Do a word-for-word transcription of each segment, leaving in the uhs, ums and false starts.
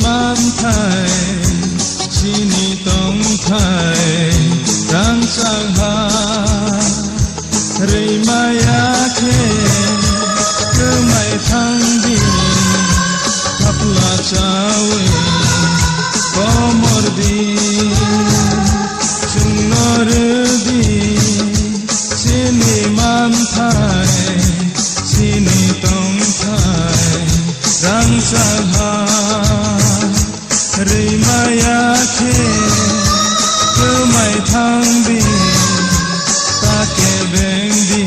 Amthai chini tongthai rangchak ha rwimaya khe kwmai thangdi thapla chawi komordi chwngno rwdi chini manthai chini tongthai rangchak ha rwimaya khe kwmai thangdi ta kebengdi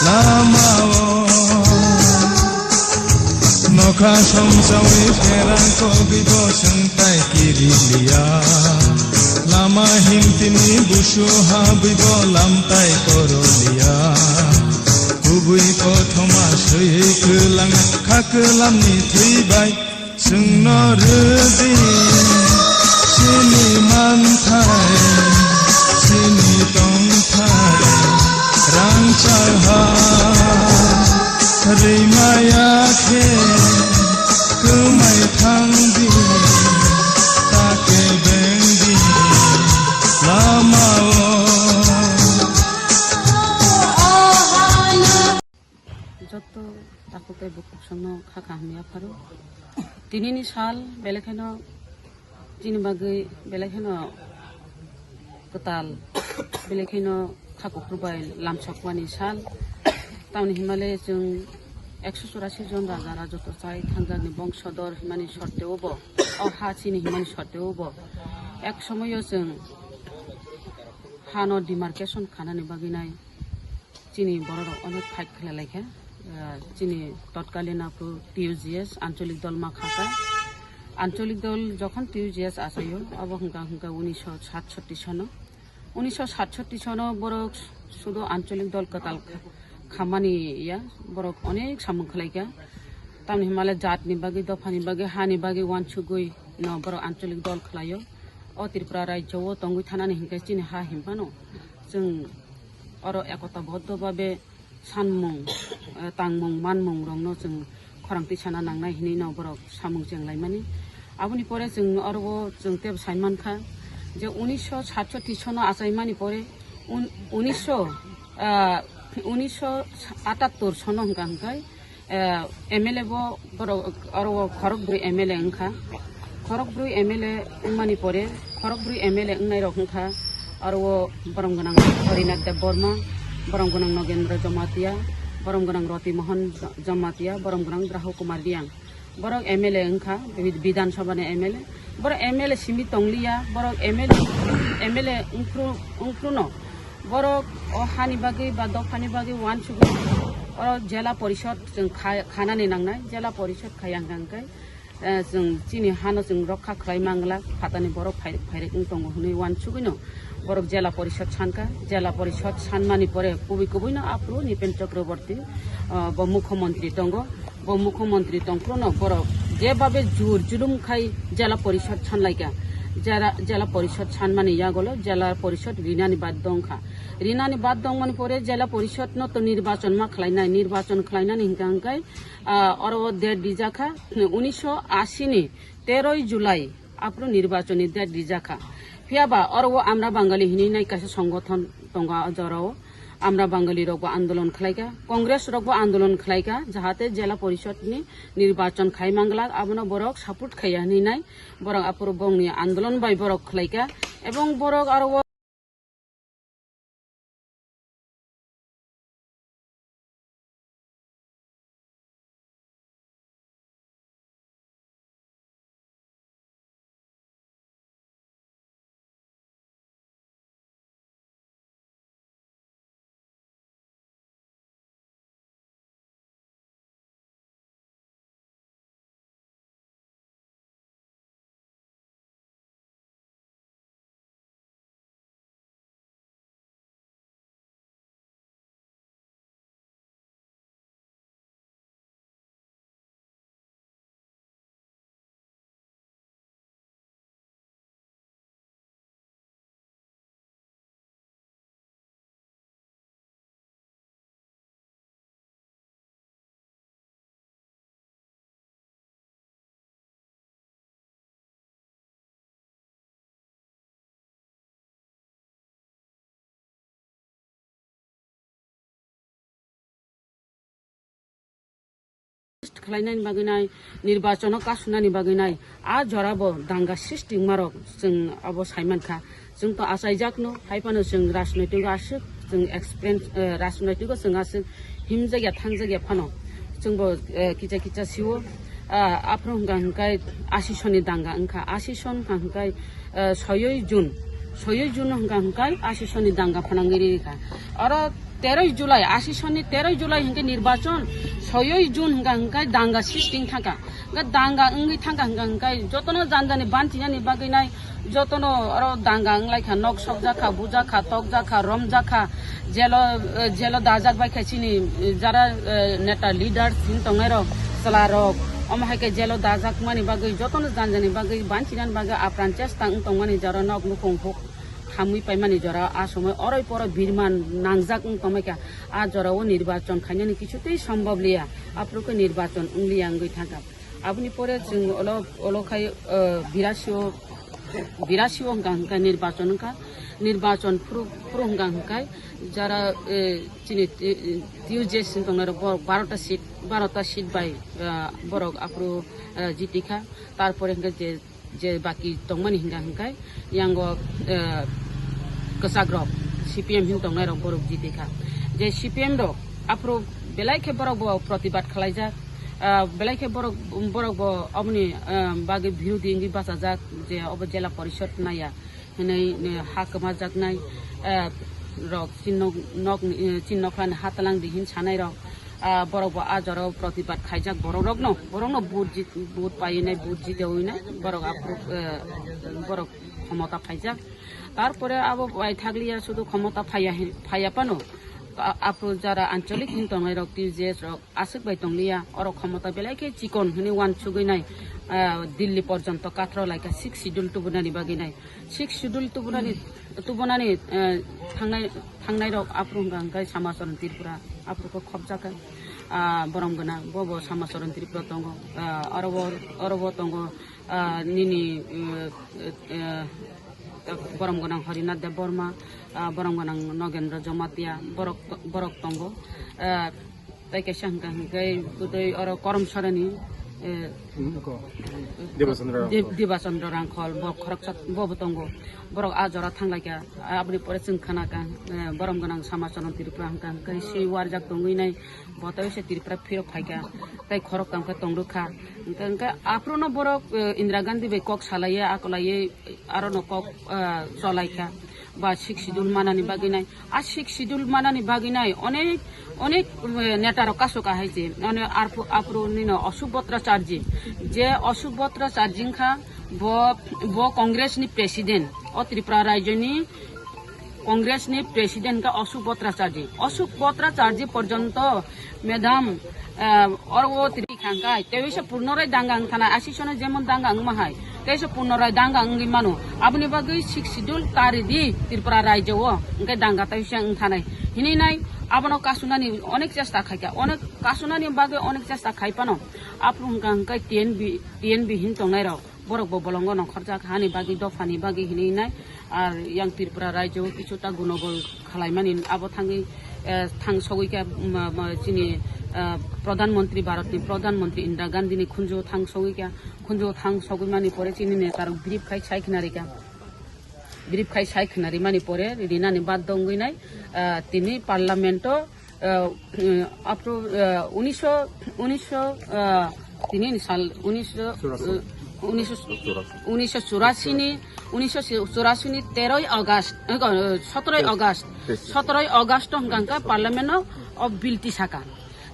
lamao. Nokha somsawi pherang kogwi bo chwng tai kiri liya. Lama himtini busu habwi bo lam tai koro liya. Kubui kothoma swi kwlang kha kwlamni thwi bai. Chwngno rwdi chini manthai, chini tongthai, rangchak ha rwimaya khe kwmai thangdi, ta kebengdi lamao. Joto takhuk tei bukhuk songno kha kaham yapharo. Tinini sal belai kheno chini bagwi belai kheno kwtal, belai kheno kha kuphur bai lamsokmani sal. Tamni himale chwng ekso churasi jon raja rajoto chai thangjakni bongsodor himani sorteo bo, o ha chini himani sorteo bo ek somoyo chwng hano demarcation khanani bagwi nai. Chini bororok onek fight khlai laikha. Ah, chini totkalin aphuru T U G S ancholik dol ma khaka. Ancholik dol jokhon T U G S achaio, abo hwnkha hwnkha unisho satsotti sono. Unisho satsotti sono borok sudo ancholik dol kwtal kha-, khammani ya, borok onek samung khlaikha. Tamni himale jatni bagwi, dophani bagwi, hani bagwi uansugwi no borok ancholik dol khlaio. O Tripura rajyo o tongwi thanani hinkhe chini ha hinphano chwng oro ekota boddo babe sanmung, eh, tangmung, manmung rokno chwng khorang tisana nangnai hinwi no borok samung chenglaimani. Aboni pore chwng oro o chwng tebo saimankha je unisho satsotti sono achaimani pore un-, unisho, ah, unisho atattor sono hwnkha hwnkhe, eh, M L A bo borok oro o khorok bwrwi M L A wngkha. Khorok bwrwi M L A wngmani pore, khorok bwrwi M L A wngnai rok wngkha oro o borom gwnang Harinath Debbarma, borom gwnang Nogendra Jamatia, borom gwnang Roti Mohan Jamatia, borom gwnang Drahu Kumar Riang. Borok M L A wngkha, Bidhan Sabha ni M L A. Borok M L A simi tongliya, borok M L A, M L A wngphru-, wngphruno borok o hani bagwi ba dophani bagwi uansugwi oro Jela Porishod chwng kha-, khanani nangnai, Jela Porishod khayang hwnkhe, eh, chwng chini hano chwng rokha khlai manglak, phatani borok phairek phairek wng tongo hwnwi uansugwino borok Jela Porishod sankha. Jela Porishod sanmani pore kubui kubuino aphuru Nipen Chakraborty, ah, bo mukhyamantri tongo. Bo mukhyamantri tongphruno borok jebabe jur julum khai Jela Porishod sanlaikha. Jela, Jela Porishod sanmani yagolo Jela Porishod rinani bad dongkha. Rinani bad dongmani pore Jela Porishod no to nirbachon ma khlainai, nirbachon khlainani hinkha hwnkhe, ah, oro o date rijakha unisho ashi ni teroi July. Aphuru nirbachoni date rijakha. Phiyaba oro o Amra Bangali hinwi nai kaisa songothon tongo o jorao. Amra Bangali rokbo andolon khlaikha, Congress rokbo andolon khlaikha, jahate Jela Porishod ni nirbachon khai manglak, abono borok support khaiya hinwi nai borok aphuru bongni andolon bai borok khlaikha, ebong borok aro o khlainani bagwi nai, nirbachon o kasunani bagwi nai, a jora bo danga system marok chwng abo saimankha. Chwng to achaijakno, hai phano chwng rajnoitiko aswk, chwng experience, eh, rajnoitiko chwng aswk himjakya thangjakya phano. Chwngbo, eh, kicha kicha siwo, ah, aphuru hwnkha hwnkhe asisoni danga wngkha, asison hwnkha hwnkhe, eh, soyoi June, soyoi June hwnkha hwnkhe asisoni danga phanangwi rikha. Oro teroi July, asisoni teroi July hwnkhe nirbachon, soyoi June hwnkha hwnkhe danga system thangkha. Hwnkhe danga wngwi thangkha hwnkha hwnkhe jotono jani jani banchinani bagwi nai, jotono oro danga wnglaikha, nok sokjakha, bujakha, tokjakha, romjakha, jelo, eh, jelo dajak baikha chini, eh, jara, eh, neta leaders hin tongnairok, chwlarok, omo hai khe jelo dajakmani bagwi, jotono jani jani bagwi, banchinani bagwi apran chesta wng tongmani jora nok nukhung huk khamwi paimani jora, a somoi oroi poroi birman nangjak wng tongmaikha, a jorao nirbachon khainani kichu tei sombhob liya, aphuru khe nirbachon wngliya wngwi thangkha. Aboni pore chwng olo, olo khai, eh, birasio, birasio hwnkha hwnkha nirbachon wngkha, nirbachon phuru, phuru hwnkha hwnkha jara, eh, chini, eh, T U J S wng tongnai rok borok barota seat, barota seat bai, eh, borok aphuru, eh, jitikha. Tarpore hwnkha je, je baki tongmani hwnkha hwnkha yango, eh, kwchak rok C P M hin tongnai rok borok jitikha. Je C P M rok aphuru belai khe borok bo protibad khlaijak. Ah, belai khe borok, borok bo oboni, ah, bagwi birodi wngwi bachajak je obo jela porishod naiya hinwi, eh, ha kwmajaknai, eh, rok chini nok, nok, eh, chini nokhlani ha twlang di hin sanai rok, ah, borok bo a jorao protibad khaijak borok rokno, borokno vote jit-, vote painai, vote jitewinai borok aphuru, eh, borok khomota phaijak. Tarpore abo bai thakliya sudu khomota phaiya hin, phaiya phano, a-, aphuru jara ancholik hin tongnai rok, T U J S rok, aswk bai tongliya, oro khomota belai khe chikon hwnwi uansugwi nai, ah, Delhi porjonto kathro laikha sixth schedule tubunani bagwi nai. Sixth schedule tubunani, tubunani, eh, thangnai, thangnai rok aphuru hwnkha hwnkhe Samacharan Tripura, aphuru khe khopjakha, ah, borom gwnang, bo bo Samacharan Tripura tongo, ah, oro bo, oro bo tongo, ah, nini, eh, eh, borom gwnang Harinath Debbarma, ah, borom gwnang Nogendra Jamatia, borok, borok tongo. Ah, tei kaisa hwnkha hwnkhe tei oro Korom Sorani, eh, Hmm, ko. Debachandra Deb-, Rangkhol. Debachandra Rangkhol, bo khoroksa bo bo tongo. Borok a jora thanglaikha. Aboni pore chwng khanakha, eh, borom gwnang Samacharan Tripura hwnkha hwnkhe sei warjak tongwi nai, bo tei se Tripura phirok phaikha, tei khorok tangkhe tongrwkha. Hwnkhe, hwnkhe aphuruno borok, eh, Indira Gandhi bai kok salaiya, akolaiwi arono kok, ah, cholaikha, ba sixth schedule manani bagwi nai. A sixth schedule manani bagwi nai onek, onek, eh, neta rok kasu kahai je. Ano arphu-, aphuru nino Ashok Bhattacharjee. Je Ashok Bhattacharjee wngkha bo, bo Congress ni president. O Tripura rajyo ni Congress ni president khe Ashok Bhattacharjee. Ashok Bhattacharjee porjonto madam, eh, oro o tiri khangkai. Tei se Purnorai danga wngthana, asisone jemon danga wngma hai. Tei se Purnorai danga wngwi mano. Aboni bagwi sixth schedule tari di Tripura rajyo o. Hwnkhe danga tei se wngthanai. Hinwi nai abono kasunani onek chesta khaikha. Onek kasunani bagwi onek chesta khai phano. Aphuru hwnkha hwnkhe T N B, T N B hin tongnai rok. Borok bo bolongo nongkhorjak hani bagwi, dophani bagwi hinwi nai. Ar yang Tripura rajyo o kichu ta gunogol khwlaimani abo thangwi, eh, thang sogwi kha, ma, ma, chini, eh, Pradhan Mantri, Bharat ni Pradhan Mantri Indira Gandhi ni khunju thang sogwi kha, khunju thang sogwi mani pore chini neta rok birip khai sai khna rikha. Birip khai sai khna rimani pore rinani bad dongwi nai, eh, tini parliament o, eh, eh, apro, eh, unisho, unisho, eh, tini ni sal unisho, eh, unisho, unisho churasi ni, unisho churasi ni teroi August, eh, soteroi August, soteroi August hwnkha hwnkhe parliament o, o bill tisaka.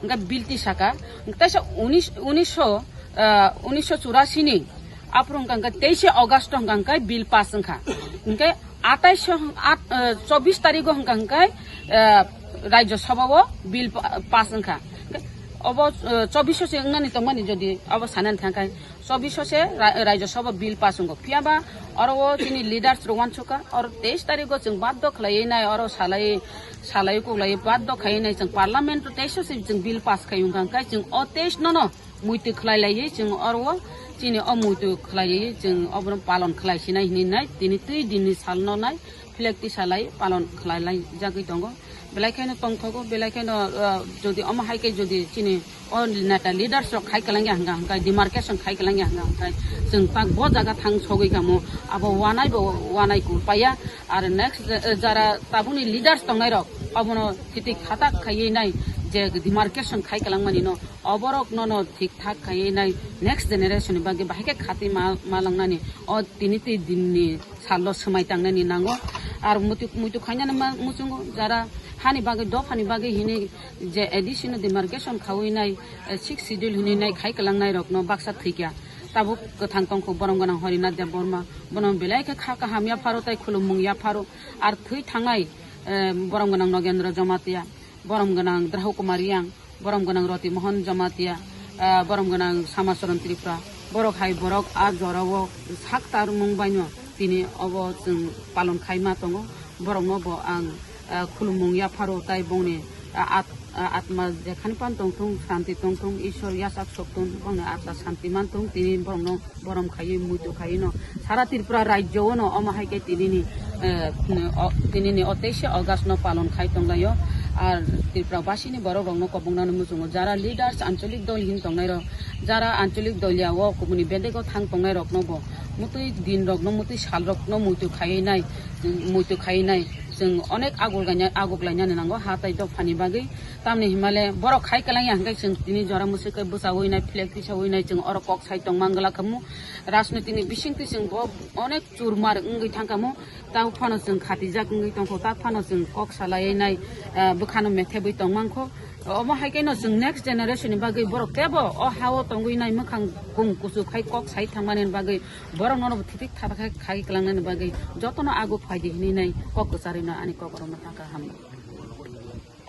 Hwnkhe bill tisaka, teisa unis, unisho, eh, unisho churasi ni, aphuru hwnkha hwnkhe teise August hwnkha hwnkhe bill pass wngkha. Hwnkhe atais, at, eh, chobbish tarigo hwnkha hwnkhe, eh, Rajya Sabha o bill pa-, pass wngkha. Hwnkhe obo, eh, chobbish o se wngnani tongmani jodi obo sanani thangkha, chobbish o se ra-, Rajya Sabha bill pass wngo. Phiyaba oro o chini leaders rok uansukha, oro teis tarigo chwng baddo khlaiwi nai, oro salai, salai kuklai baddo khaiwi nai chwng parliament o teis o se chwng bill pass khai wngkha, hwnkhe chwng o teis no no muitu khlai laiwi chwng oro o chini o muitu khlaiwi chwng obono palon khlai sinai hinwi nai tini twi dinni salno nai flag tisalai palon khlai lai jagwi tongo. Belai kheno tongthogo, belai kheno, ah, jodi omo hai khe jodi chini o neta leaders rok khai kwlangya hwnka hwnka, demarcation khai kwlangya hwnka hwnka, chwng tak bo jaga thang sogwi kamo, abo wanai bo wanai kulpaya. Ar next, eh, jara tabukni leaders tongnai rok, abono titi khatak khaiwi nai je demarcation khai kwlangmani no, oborok nono thik thak khaiwi nai next generation ni bagwi bahai khe khati ma, ma langnani o tini twi dinni salo swmai tangnani nango. Ar muitu, muitu khainani ma, muchungo jara hani bagwi, dophani bagwi hini je A D C no demarcation khawi nai, eh, sixth schedule hini nai khai kwlangnai rokno baksa thwikya. Tabuk kwthang tongkho borom gwnang Harinath Debbarma, bono belai khe kha kaham yapharo tai khulumung yapharo. Ar thwi thangnai, eh, borom gwnang Nogendra Jamatia, borom gwnang Drahu Kumar Yang, borom gwnang Roti Mohan Jamatia, ah, borom gwnang Samacharan Tripura, borok hai borok a jorao sak tarmung baino tini obo chwng palon khaima tongo. Borokno bo ang, ah, khulumung yapharo tai bongni, ah, at-, ah, atma jekhani pan tongthung, santi tongthung, Ishwar yachak soktun, bongni atma santi mantong, tini borokno borom khaiwi muitu khaiwi no sara Tripura rajyo o no omo hai khe tinini, eh, o, tinini o teisa August no palon khai tonglaio. Ar Tripura basini borok rokno kobongnani muchungo jara leaders ancholik dol hin tongnai rok, jara ancholik dol ya o kubuni bedego thang tongnai rokno bo mutui din rokno, mutui sal rokno muitu khaiwi nai, muitu khaiwi nai chwng onek agul gaina, aguk lainani nango ha tai dophani bagwi. Tamni himale borok khai kwlangya hwnkhe chwng tini jora mwswk khe bwchawi nai, flag tisawi nai chwng oro kok sai tongma wngla khamu. Rajniti ni bisingtwi chwng bo onek churmar wngwi thangkhamu. Ta phano chwng khatijak wngwi tongkho, ta phano chwng kok salaiwi nai, ah, bwkhano methebwi tongmangkho. Omo hai khe no chwng next generation ni bagwi borok tebo o ha-o tongwi nai mwkhang kung kuchuk khai kok sai thangmani bagwi borok nono bo thitik thata khai, khai kwlangnani bagwi jotono agu phaidi hinwi nai kok kwcharwi no ani kok oro ma thangkha hamno.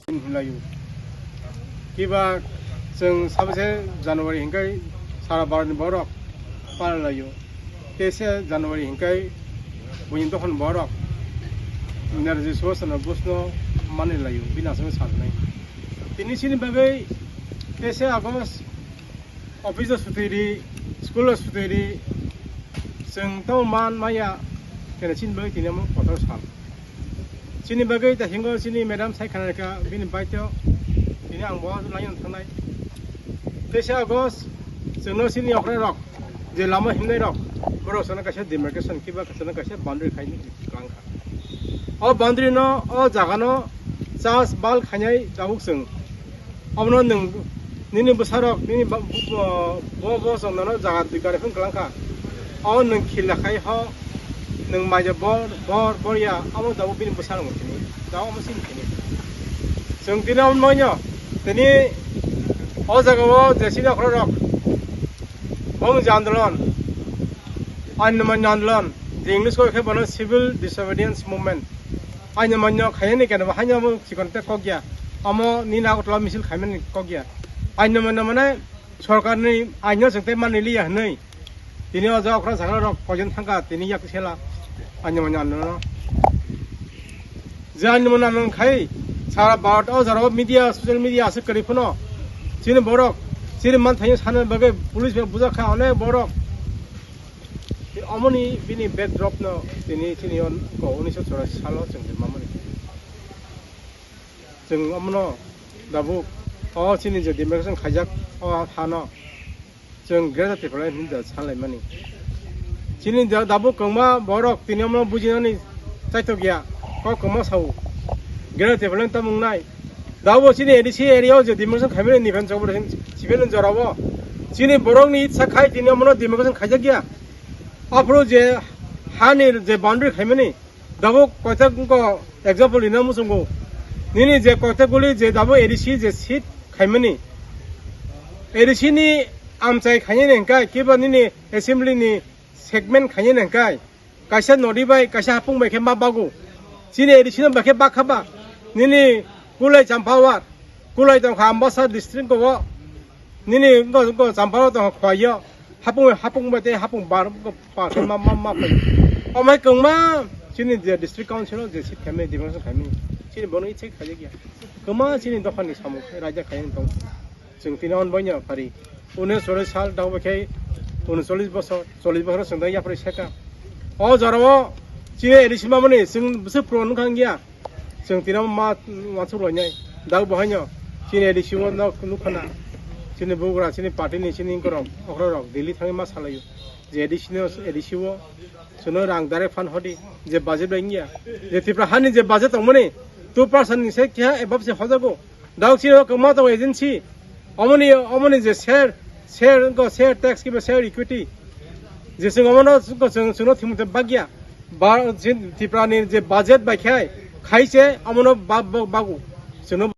Hinlaio. Kiba chwng sabse January hinkai sara Bharat ni borok palalaio. Teisa January hinkai buini dophani borok Netaji Subhash Chandra Bose no manilaio, bini aswk sanai. Tini sini bagwi teisa August office o sutwi ri, school o sutwi ri, chwng tamo man maya, kene chini bagwi tini omo kotor sal. Chini bagwi ta hingo chini madam sai khana kha bini baito, tini ang bo laino thangnai. Teisa August, chwngno chini okra rok, je lama himnai rok, borok sana kaisa demarcation, kiba sana kaisa boundary khaini klang kha. O boundary no, o jaga no, chas bal khainai tabuk chwng. Abono nwng nini bwsarok, nini ba-, bo, bo, bo chwng nono jaga dui gari phone kwlang kha. O nwng khila khai ho, nwng maija bor, bor, bor ya, abo tabuk bini bwsarok tini, tabuk omo chini tini. Chwng tini omo manyo, tini o jaga o je chini okra rok, bo wngkha andolon, ain manya andolon, je English kok khe bono civil disobedience movement. Aino manyo khainani keno bo haino bo chikon tei kok ya. Amo nini Agartala misil khaimani kok ya. Aino manyo mane sorkarni aino chwng tei manwi liya hinwi. Tini o jaga okra sakra rok koijon thangkha tini yak sela. Aino manyo ano. Je aino manyo ano khai sara Bharat o jora media, social media aswk kwrwi phano. Chini borok, chini man thaino sana bagwi police bai bujak kha onek borok. Omoni bini backdrop no tini chini on ko unisho chorasi salo chwng mamani. Chwng omono dabuk o chini je demarcation khaijak o hano chwng Greater Tipraland hinwi da sanlaimani. Chini da-, dabuk kwbangma borok tini omono bujinani chaitok ya, kok kwbangma sao. Greater Tipraland tamo wngnai. Dabo chini A D C area o je demarcation khaimani niphai chobor hin siphai jorao chini borokni itsa khai tini omono demarcation khaijak ya. Aphuru je hani je boundary khaimani dabo koita wngkha example rina muchungo. Nini je koita guli je dabo A D C je seat khaimani A D C ni amchai khainani hwnkhe kiba nini assembly ni segment khainani hwnkhe kaisa nodi bai, kaisa hapung bai khe ma bago. Chini A D C no bai khe bakha ba. Nini kulai Champawar, kulai tongkha Ambasa district ko. Nini ko, ko Champawar tongkha Khwai yo. Hapung, hapung bai tei hapung bar ko pa khe ma, ma, ma pai. Omai kwbangma chini je district council o je seat khaimani, demarcation khaimani. Chini bono itse khaijak ya. Kwbangma chini dophani samung khai raida khainani tong. Chwng tini on boino phari. Unis chollish sal dagbai khai unis chollish bosor, chollish bosor chwng da yapri seka. O jorao chini A D C mamani chwng bwswk puro nukha wngya. Chwng tino ma wansuk loinai. Dau bo haino chini A D C o nok nukhana. Chini bugra, chini party ni, chini korok, okra rok Delhi thangwi ma salaio. Je A D C no, A D C o chwngno rang direct fund hodi. Je budget bai wngya. Je Tripura hani je budget tongmani two percent ni se kiha above se hojago. Dau chini o kwma tongo agency. Omoni, omoni je share, share wngkha, share tax kiba share equity. Je chwng omono chwng, chwng, chwngno thimwi bagya. Ba, je Tripura ni je budget bai khai, khaise omono ba, ba, bagu. Chwngno